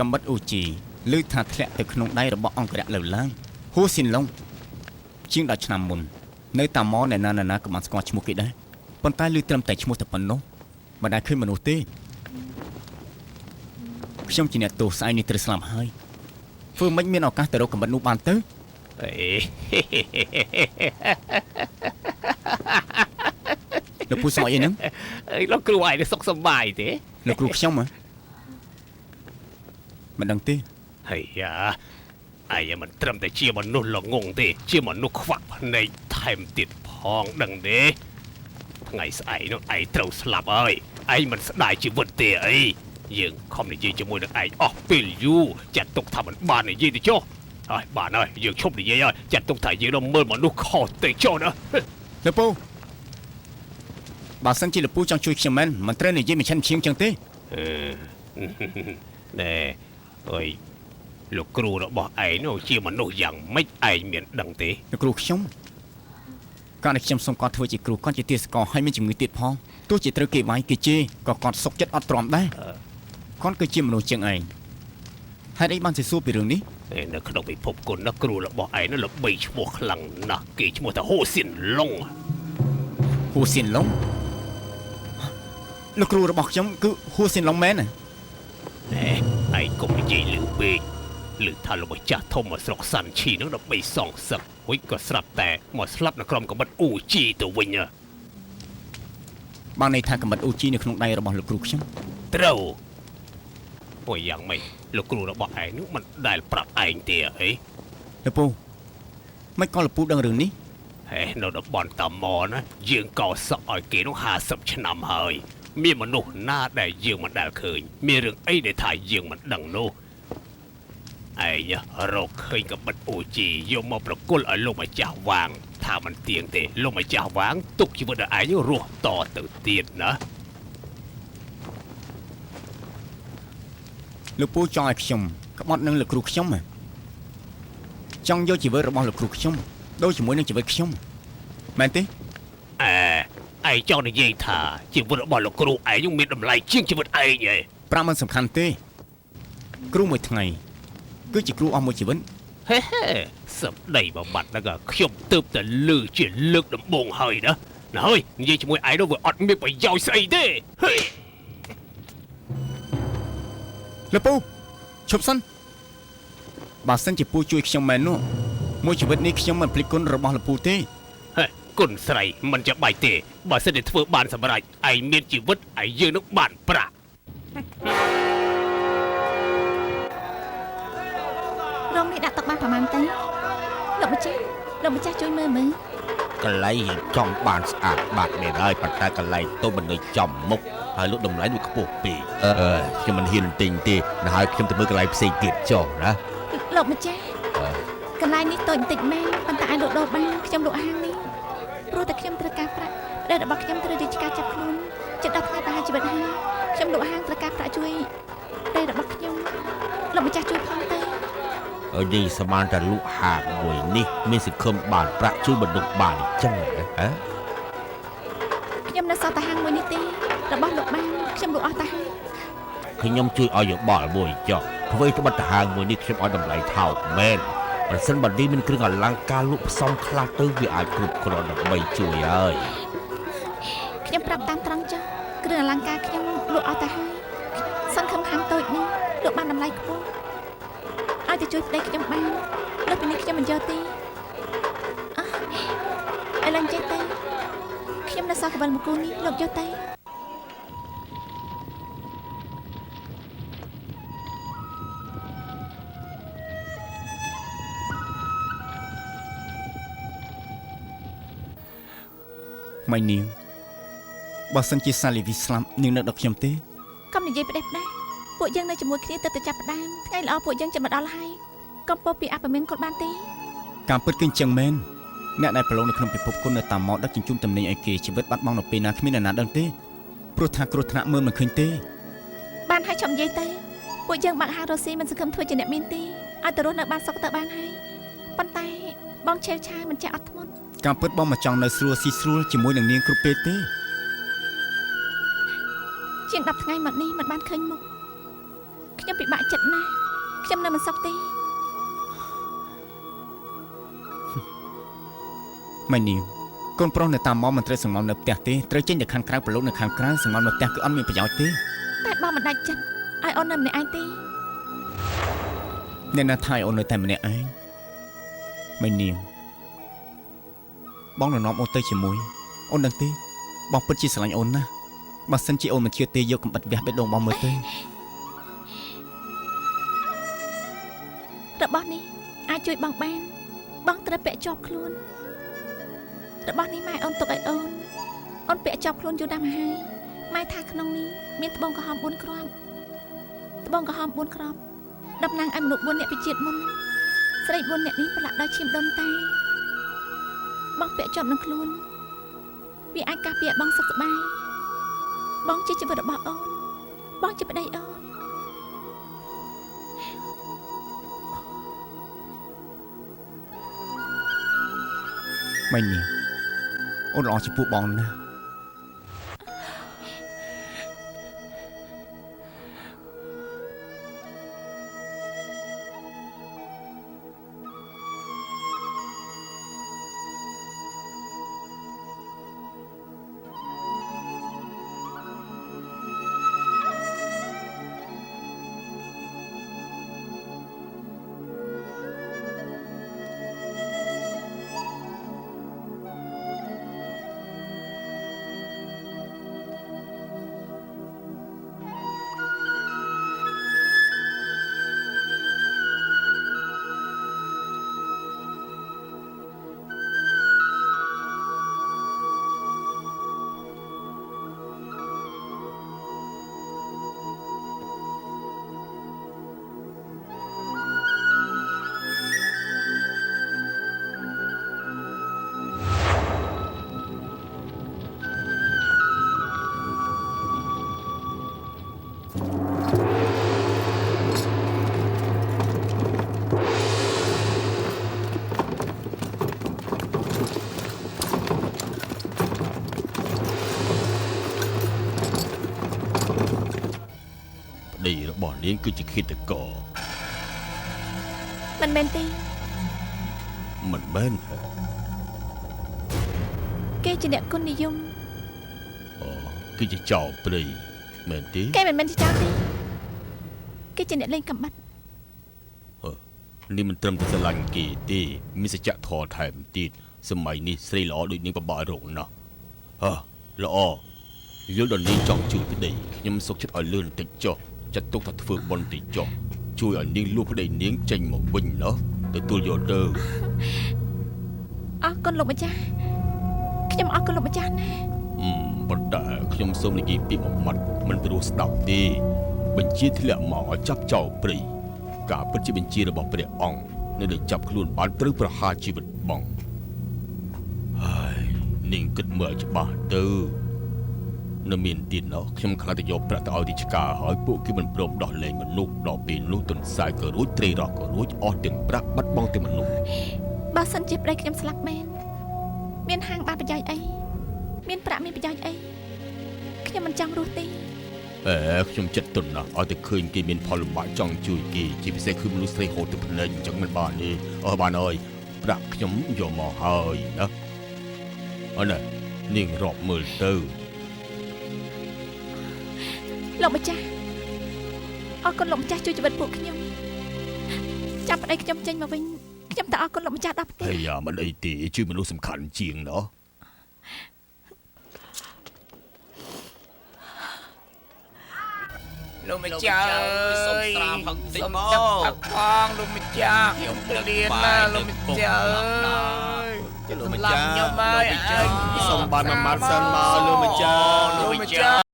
កំបិតអ៊ូជីឮថាធ្លាក់ទៅក្នុងដៃរបស់អង្គរៈលើឡើងហួស៊ីនឡុងជាង10ឆ្នាំមុននៅតាម៉អ្នកណាណាណាក៏បានស្គាល់ឈ្មោះគេដែរប៉ុន្តែឮត្រឹមតែឈ្មោះតែប៉ុណ្ណោះមិនដែលឃើញមនុស្សទេខ្ញុំជាអ្នកទោសស្អែកនេះត្រូវស្លាប់ហើយធ្វើម៉េចមានឱកាសទៅរកកំបិតនោះបានទៅអេលោកពូស្មោះអីហ្នឹងអីលោកគ្រូឯងសុខសប្បាយទេលោកគ្រូខ្ញុំហ៎មិនដឹងទេហើយយ៉ាឯងមិនត្រឹមតែជាមនុស្សល្ងងទេជាមនុស្សខ្វាក់ភ្នែកថែមទៀតផងដឹងទេថ្ងៃស្អែកនោះឯងត្រូវស្លាប់ហើយឯងមិនស្ដាយជីវិតទេអីយើងខំនិយាយជាមួយនឹងឯងអស់ពេលយូរចាត់ទុកថាមិនបាននិយាយទៅចុះហើយបានហើយយើងឈប់និយាយហើយចាត់ទុកថាយើងនឹងមើលមនុស្សខុសទៅចុះណាលោកពូបើសិនជាលោកពូចង់ជួយខ្ញុំមែនមិនត្រូវនិយាយមិនឆិនឈៀងចឹងទេណែអើយលោកគ្រូរបស់ឯងនោះជាមនុស្សយ៉ាងម៉េចឯងមានដឹងទេលោកគ្រូខ្ញុំកាលនេះខ្ញុំសូមគាត់ធ្វើជាគ្រូគាត់ជាទាសករហើយមានជំងឺទៀតផងទោះជាត្រូវគេវាយគេជេរក៏គាត់សុខចិត្តអត់ទ្រាំដែរគាត់គឺជាមនុស្សជាងឯងហេតុអីបានជាសួរពីរឿងនេះនៅក្នុងពិភពគុណណាគ្រូរបស់ឯងនោះល្បីឈ្មោះខ្លាំងណាស់គេឈ្មោះថាហូសៀនឡុងហូសៀនឡុងលោកគ្រូរបស់ខ្ញុំគឺហូសៀនឡុងមែនណាណែឯងកុំនិយាយលឺពេកឮថាលោកម្ចាស់ធំមកស្រុកសាន់ឈីនឹងដើម្បីសងសឹករួចក៏ស្រាប់តែមកស្លាប់នៅក្រុមកំបិតអ៊ូជីទៅវិញបានន័យថាកំបិតអ៊ូជីនៅក្នុងដៃរបស់លោកគ្រូខ្ញុំត្រូវអូយយ៉ាងម៉េចលោកគ្រូរបស់ឯងនោះមិនដែលប្រាប់ឯងទេអីលោកពូមិនក៏លោកពូដឹងរឿងនេះហេនៅតំបន់តាម៉ណាយើងកោសក់ឲ្យគេនោះ50ឆ្នាំហើយមានមនុស្សណាដែលយើងមិនដែលឃើញមានរឿងអីដែលថាយើងមិនដឹងនោះឯងរកឃើញកបិតអូជីយកមកប្រគល់ឲ្យលោកម្ចាស់វាងថាមិនទៀងទេលោកម្ចាស់វាងទុកជីវិតឲ្យឯងរស់តទៅទៀតណាលោកពូចង់ឲ្យខ្ញុំក្បត់នឹងលោកគ្រូខ្ញុំចង់យកជីវិតរបស់លោកគ្រូខ្ញុំដូចជាមួយនឹងជីវិតខ្ញុំមែនទេអេឯងចង់និយាយថាជីវិតរបស់លោកគ្រូឯងមានតម្លៃជាងជីវិតឯងហ៎ប្រាក់មិនសំខាន់ទេគ្រូមួយថ្ងៃគឺជាគ្រូអស់មួយជីវិតហេហេសម្ដីបំបត្តិហ្នឹងខ្ញុំទើបតែលើជាលើកដំបូងហើយណាណាហើយនិយាយជាមួយឯងនោះវាអត់មានប្រយោជន៍ស្អីទេហេលោកពូឈប់សិនបើសិនជាពូជួយខ្ញុំមែននោះមួយជីវិតនេះខ្ញុំមិនភ្លេចគុណរបស់លោកពូទេហេគុណស្រីមិនចាំបាច់ទេបើសិនជាធ្វើបានសម្រេចឯងមានជីវិតឯងយើងនឹងបានប្រាក់រងនេះដាក់ទឹកបានប្រហែលទេលោកម្ចាស់លោកម្ចាស់ជួយមើលមើលកន្លែងចង់បានស្អាតបាត់មែនហើយប៉ុន្តែកន្លែងតូបមនុស្សចំមុខហើយលក់តម្លៃវាខ្ពស់ពេកខ្ញុំមិនហ៊ានទិញទេណាហើយខ្ញុំទៅមើលកន្លែងផ្សេងទៀតចុះណាលោកម្ចាស់កន្លែងនេះតូចបន្តិចមែនប៉ុន្តែអាចលក់ដូរបានខ្ញុំលក់ហាងនេះព្រោះតែខ្ញុំត្រូវការប្រាក់ប្តីរបស់ខ្ញុំត្រូវរាជការចាប់ខ្លួនចិត្តដល់ថ្ងៃប្រហែលជីវិតហើយខ្ញុំលក់ហាងត្រូវការប្រាក់ជួយប្តីរបស់ខ្ញុំលោកម្ចាស់ជួយផងទៅនេះស្មានតែលក់ហាងមួយនេះមានសង្ឃឹមបានប្រាក់ជួយបណ្ដុំបានអញ្ចឹងហ៎ខ្ញុំនៅសល់តែហាងមួយនេះទេរបស់លោកបានខ្ញុំលក់អស់ទៅហើយខ្ញុំជួយឲ្យយោបល់មួយចុះធ្វើត្បិតហាងមួយនេះខ្ញុំឲ្យតម្លៃថោកមែនប្រសិនបើនេះមានគ្រឿងអលង្ការលក់ផ្សំខ្លះទៅវាអាចគ្រប់គ្រាន់ដើម្បីជួយហើយខ្ញុំប្រាប់តាមត្រង់ចុះគ្រឿងអលង្ការខ្ញុំលក់អស់ទៅហើយសង្ឃឹមហាងតូចនេះលក់បានតម្លៃខ្ពស់ឲ្យទៅជួយប្តីខ្ញុំបានលើពីនេះខ្ញុំមិនយកទេអោះឥឡូវចេះទេខ្ញុំនៅសល់កបិលមួយគូនេះលោកយកទេម៉ៃនាងបើសិនជាសាលីវីស្លាប់នាងនឹកដល់ខ្ញុំទេកុំនិយាយផ្ដេសផ្ដាសពួកយើងនៅជាមួយគ្នាទៅតែចាប់ផ្ដើមថ្ងៃល្អពួកយើងចាំមកដល់ហើយកុំពោលពីអពមង្គលបានទេការពិតគឺអញ្ចឹងមែនអ្នកដែលប្រឡងនៅក្នុងពិភពគុណនៅតាមមកដឹកជញ្ជូនតំណែងឲ្យគេជីវិតបាត់បង់នៅពេលណាគ្មានអ្នកណាដឹងទេព្រោះថាគ្រោះថ្នាក់មើលមិនឃើញទេបានហើយឈប់និយាយទៅពួកយើងបាក់ហាងរស់ស៊ីមិនសង្ឃឹមធ្វើជាអ្នកមានទេឲ្យទៅរស់នៅបានសុខទៅបានហើយប៉ុន្តែបងឆេវឆាវមិនចេះអត់ធ្មត់ការពិតបងមកចង់នៅស្រួលស៊ីស្រួលជាមួយនឹងនាងគ្រប់ពេលទេជាង10ថ្ងៃមកនេះមិនបានឃើញមុខ ខ្ញុំពិបាកចិត្តណាស់ខ្ញុំនៅមិនសុខទេ ម៉ែនាងកូនប្រុសនៅតាមមកមិនត្រូវសង្ងំនៅផ្ទះទេត្រូវចេញទៅខាងក្រៅប្រឡូកនៅខាងក្រៅសង្ងំនៅផ្ទះគឺអត់មានប្រយោជន៍ទេ តែបងមិនដាច់ចិត្តឲ្យអូននៅម្នាក់ឯងទេ អ្នកណាថាឲ្យអូននៅតែម្នាក់ឯងម៉ែនាងបងនឹងនាំអូនទៅជាមួយអូនដឹងទេបងពិតជាស្រឡាញ់អូនណាស់បើសិនជាអូនមិនជឿទេយកកំបិតវះបេះដូងបងមើលទៅ របស់នេះអាចជួយបងបានបងត្រូវពាក់ជាប់ខ្លួនរបស់នេះម៉ែអូនទុកឲ្យអូនអូនពាក់ជាប់ខ្លួនយូរណាស់មកហើយម៉ែថាក្នុងនេះមានត្បូងក្រហម4គ្រាប់ត្បូងក្រហម4គ្រាប់តំណាងឲ្យមនុស្ស4នាក់ពីជាតិមុនស្រី4នាក់នេះប្រឡាក់ដោយឈាមដូនតាបងពាក់ជាប់នឹងខ្លួនវាអាចការពារបងសុខសប្បាយបងជាជីវិតរបស់អូនបងជាប្តីអូន ម៉ែនាងអូនល្អចំពោះបងណាស់ ប្តីរបស់នាងគឺជាឃាតករ មិនមែនទេ មិនមែន គេជាអ្នកគុណនិយម អូគឺជាចោរព្រៃមែនទេ គេមិនមែនជាចោរទេគេជាអ្នកលេងកំបិត នេះមិនត្រឹមតែស្រឡាញ់គេទេមានសច្ចធម៌ថែមទៀតសម័យនេះស្រីល្អដូចនាងពិបាករកណាស់ហ៎ល្អយល់ដល់នាងចង់ជួយប្តីខ្ញុំសុខចិត្តឲ្យលឿនតិចចុះចាត់ទុកថាធ្វើបុណ្យតិចចុះជួយឲ្យនាងលួចប្តីនាងចេញមកវិញណោះទទួលយកទៅ អរគុណលោកម្ចាស់ខ្ញុំអរគុណលោកម្ចាស់ណាស់ ប៉ុន្តែខ្ញុំសូមនិយាយពីមួយម៉ាត់មិនព្រោះស្ដាប់ទេបញ្ជាធ្លាក់មកឲ្យចាប់ចោលព្រៃការពិតជាបញ្ជារបស់ព្រះអង្គនៅដែលចាប់ខ្លួនបានត្រូវប្រហារជីវិតបងហើយនាងគិតមើលច្បាស់ទៅនៅមានទៀតណោះខ្ញុំខ្លាចតែយកប្រាក់ទៅឲ្យរាជការហើយពួកគេមិនព្រមដោះលែងមនុស្សដល់ពេលនោះទន្សាយក៏រួចត្រីរស់ក៏រួចអស់ទាំងប្រាក់បាត់បង់ទាំងមនុស្ស បើសិនជាប្តីខ្ញុំស្លាប់មែនមានហាងបានប្រយោជន៍អីមានប្រាក់មានប្រយោជន៍អីខ្ញុំមិនចង់រស់ទេ អេខ្ញុំចិត្តទុនណាស់ឲ្យតែឃើញគេមានផលលំបាកចង់ជួយគេជាពិសេសគឺមនុស្សស្រីហូតទៅភ្នែកអញ្ចឹងមិនបានទេអើបានហើយប្រាក់ខ្ញុំយកមកហើយណាអរណានាងរាប់មើលទៅ លោកម្ចាស់អរគុណលោកម្ចាស់ជួយជីវិតពួកខ្ញុំចាប់ប្តីខ្ញុំចេញមកវិញខ្ញុំតែអរគុណលោកម្ចាស់ដល់ផ្ទះ ហើយយ៉ាមិនអីទេជួយមនុស្សសំខាន់ជាងណោះ លោកម្ចាស់អើយ សុំស្រាផឹកតិចមក សុំទឹកផឹកផងលោកម្ចាស់ខ្ញុំឃ្លានណាស់លោកម្ចាស់អើយ លោកម្ចាស់ ខ្ញុំហើយ សុំបានមួយម៉ាត់សិនមកលោកម្ចាស់ លោកម្ចាស់